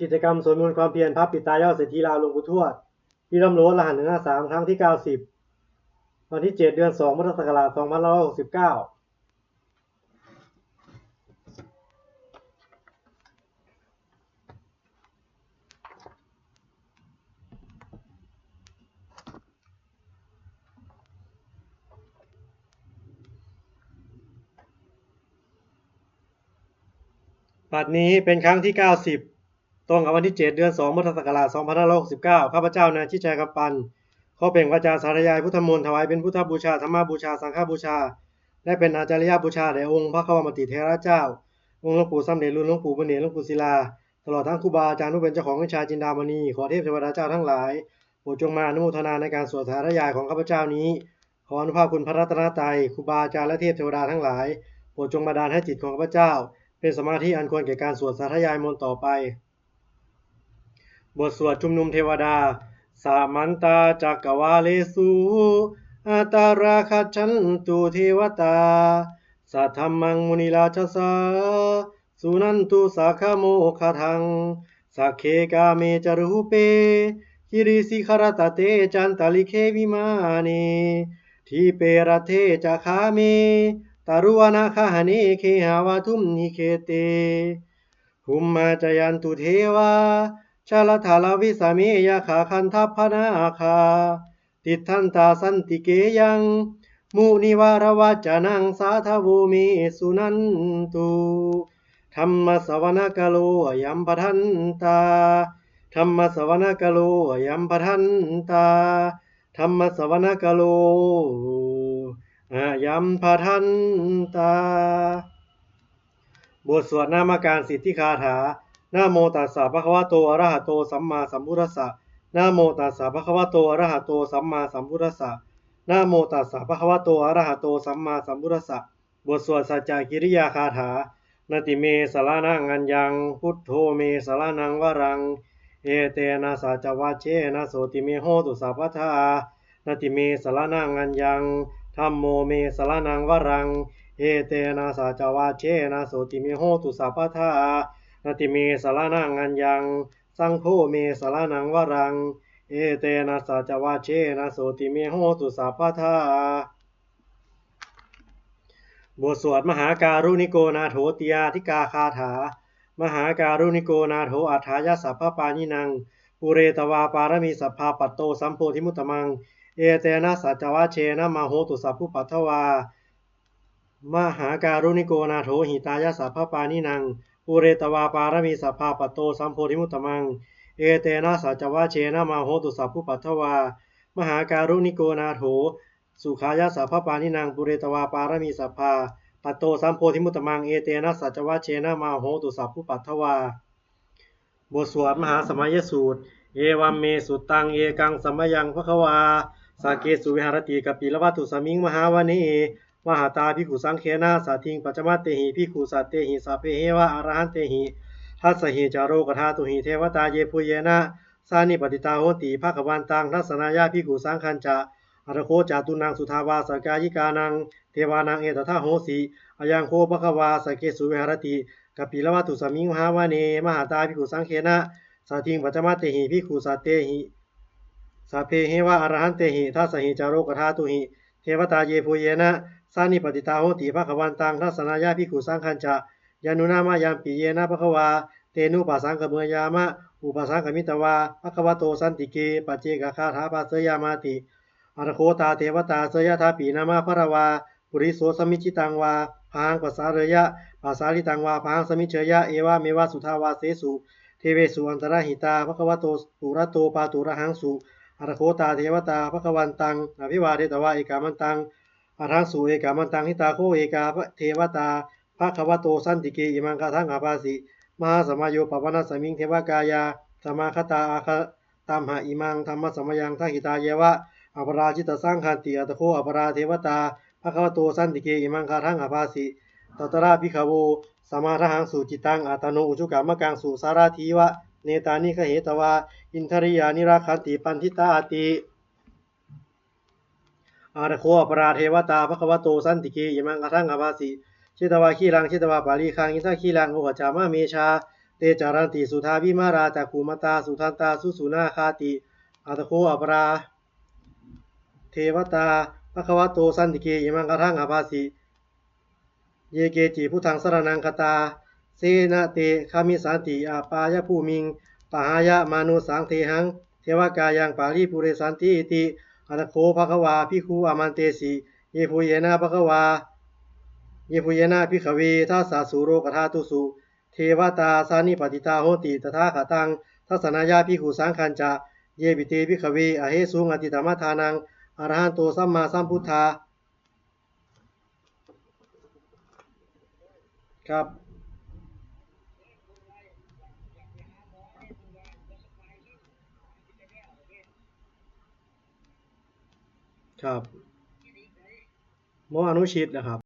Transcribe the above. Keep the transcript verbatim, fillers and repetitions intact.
กิจกรรมสวดมนต์ความเพียรพระปิดตายอดเศรษฐีลาวหลวงปู่ทวด ที่ร่ำรวยรหัสหนึ่งห้าสาม ครั้งที่เก้าสิบ วันที่เจ็ด เดือนสอง พุทธศักราชสองพันห้าร้อยหกสิบเก้า บัดนี้เป็นครั้งที่เก้าสิบ ตรงกับวันที่เจ็ด เดือนสอง พุทธศักราชสองพันห้าร้อยหกสิบเก้า ข้าพเจ้านายชิดชัยคำปัน ขอเปล่งวาจาสาธยายพุทธมนต์ถวายเป็นพุทธบูชา ธรรมบูชา สังฆบูชา และเป็นอาจาริยบูชาแด่องค์พระควัมปติเถระเจ้า องค์หลวงปู่สำเร็จลุน หลวงปู่บุญเหน หลวงปู่ศิลา ตลอดทั้งครูบาอาจารย์ผู้เป็นเจ้าของวิชาจินดามณี ขอเทพเทวดาเจ้าทั้งหลาย โปรดจงมาอนุโมทนาในการสวดสาธยายของข้าพเจ้านี้ ขออานุภาพคุณพระรัตนตรัย ครูบาอาจารย์และเทพเทวดาทั้งหลาย โปรดจงบันดาลให้จิตของข้าพเจ้า เป็นสมาธิอันควรแก่การสวดสาธยายมนต์ต่อไป บทสวดชุมนุมเทวดา Samantā cakkavāḷesu atrāgacchantu devatā, saddhammaṃ munirājassa suṇantu saggamokkhadaṃ. Sagge kāme ca rūpe girisikharataṭe cantalikkhe vimāne, dīpe raṭṭhe ca gāme taruvanagahane gehavatthumhi khette, bhummā cāyantu devā jalathalavisame yakkhagandhabbanāgā, tiṭṭhantā santike yaṃ munivaravacanaṃ sādhavo me suṇantu. Dhammassavanakālo ayambhadantā. Dhammassavanakālo ayambhadantā. Dhammassavanakālo ayambhadantā. บทสวดนามการสิทธิคาถา Namo tassa bhagavato arahato sammāsambuddhassa. Namo tassa bhagavato arahato sammāsambuddhassa. Namo tassa bhagavato arahato sammāsambuddhassa. บทสวดสัจจกิริยาคาถา Natthi me saraṇaṃ aññaṃ, buddho me saraṇaṃ varaṃ, etena saccavajjena sotthi me hotu sabbadā. Natthi me saraṇaṃ aññaṃ, dhammo me saraṇaṃ varaṃ, etena saccavajjena sotthi me hotu sabbadā. Natthi me saraṇaṃ aññaṃ, saṅgho me saraṇaṃ varaṃ, etena saccavajjena sotthi me hotu sabbadā. บทสวดมหาการุณิโกนาโถติยาธิกาคาถา Mahākāruṇiko nātho atthāya sabbapāṇinaṃ, pūretvā pāramī sabbā patto sambodhimuttamaṃ, etena saccavajjena mā hotu sabbupaddavā. Mahākāruṇiko nātho hitāya sabbapāṇinaṃ, pūretvā pāramī sabbā patto sambodhimuttamaṃ, etena saccavajjena mā hotu sabbupaddavā. Mahākāruṇiko nātho sukhāya sabbapāṇinaṃ, pūretvā pāramī sabbā patto sambodhimuttamaṃ, etena saccavajjena mā hotu sabbupaddavā. บทสวดมหาสมัยสูตร Evaṃ me sutaṃ. Ekaṃ samayaṃ bhagavā sakkesu viharati kapilavatthusmiṃ mahāvane mahatā bhikkhusaṅghena saddhiṃ pañcamattehi bhikkhusatehi sabbeheva arahantehi. Dasahi ca lokadhātūhi devatā yebhuyyena sannipatitā honti bhagavantaṃ dassanāya bhikkhusaṅghañca. Atha kho catunnaṃ suddhāvāsakāyikānaṃ devānaṃ etadahosi: Ayaṃ kho bhagavā sakkesu viharati kapilavatthusmiṃ mahāvane mahatā bhikkhusaṅghena saddhiṃ pañcamattehi bhikkhusatehi sabbeheva arahantehi. Dasahi ca lokadhātūhi devatā yebhuyyena sannipatitā honti bhagavantaṃ dassanāya bhikkhusaṅghañca. Yannūna mayampi yena bhagavā tenupasaṅkameyyāma, upasaṅkamitvā bhagavato santike paccekagāthā bhāseyyāmāti. Atha kho tā devatā seyyathāpi nāma balavā puriso sammiñjitaṃ vā bāhaṃ pasāreyya, pasāritaṃ vā bāhaṃ sammiñjeyya, evameva suddhāvāsesu devesu antarahitā bhagavato purato pāturahaṃsu. Atha kho tā devatā bhagavantaṃ abhivādetvā ekamantaṃ aṭṭhaṃsu. Ekamantaṃ ṭhitā kho ekā devatā bhagavato santike imaṃ gāthaṃ abhāsi: Mahāsamayo pavanasmiṃ devakāyā samāgatā, āgatamha imaṃ dhammasamayaṃ dakkhitāyeva aparājitasaṅghanti. Atha kho aparā devatā bhagavato santike imaṃ gāthaṃ abhāsi: Tatra bhikkhavo samādahaṃsu cittaṃ attano ujukamakaṃsu, sārathīva nettāni gahetvā indriyāni rakkhanti paṇḍitāti. Atha kho aparā devatā bhagavato santike imaṃ gāthaṃ abhāsi: Chetvā khīlaṃ chetvā palighaṃ indakhīlaṃ ohaccamanejā, te caranti suddhā vimalā, cakkhumatā sudantā susunāgāti. Atha kho aparā devatā bhagavato santike imaṃ gāthaṃ abhāsi: Ye keci buddhaṃ saraṇaṃ gatāse, na te gamissanti apāyabhūmiṃ. Pahāya mānusaṃ dehaṃ devakāyaṃ paripūressantīti. Atha kho bhagavā bhikkhū āmantesi: Yebhuyyena bhagavā, yebhuyyena bhikkhave dasasu lokadhātūsu devatā sannipatitā honti tathāgataṃ dassanāya bhikkhusaṅghañca. Yepi te bhikkhave ahesuṃ atītamaddhānaṃ arahanto sammāsambuddhā ครับ ครับ หมออนุชิตนะครับ